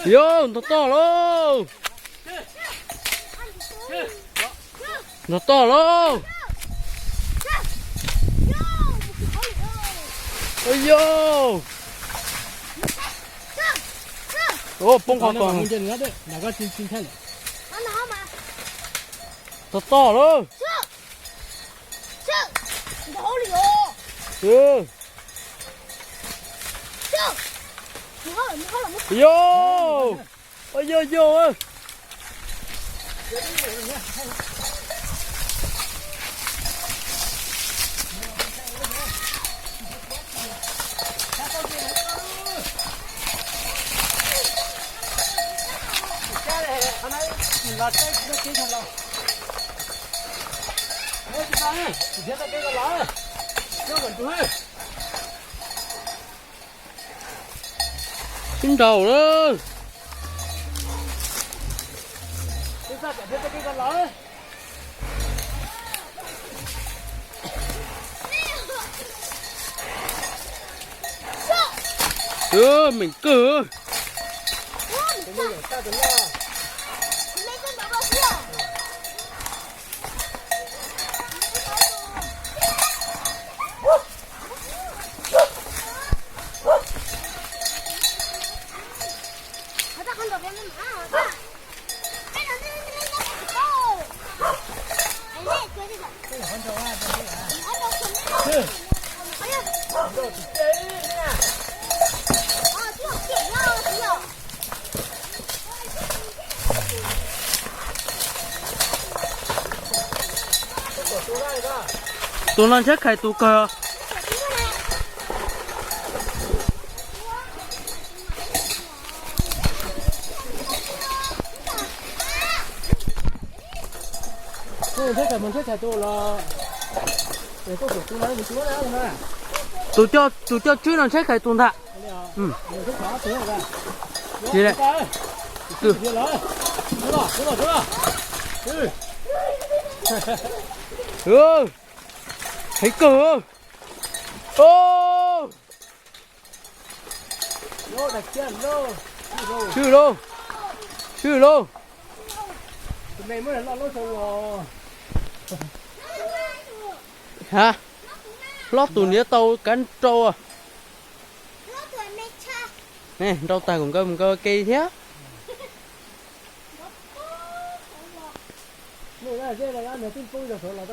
Yo, ntog toj lauj. Ntog toj lauj. Yo. Poob qhov ko. Ntog toj lauj. Yo. Yo, yo. Sib nraus lawm. Meem kawg. Tus no ntshab khais tus kawg. Tus coj, tus coj tswb no ntshab khais tus ntag. Tsis, heev kawg. Swb lauj, swb lauj. Ha, hlob tus niam tau kav nrau. Nrau tag kuv nkawd mus nkawd ua ke thiab.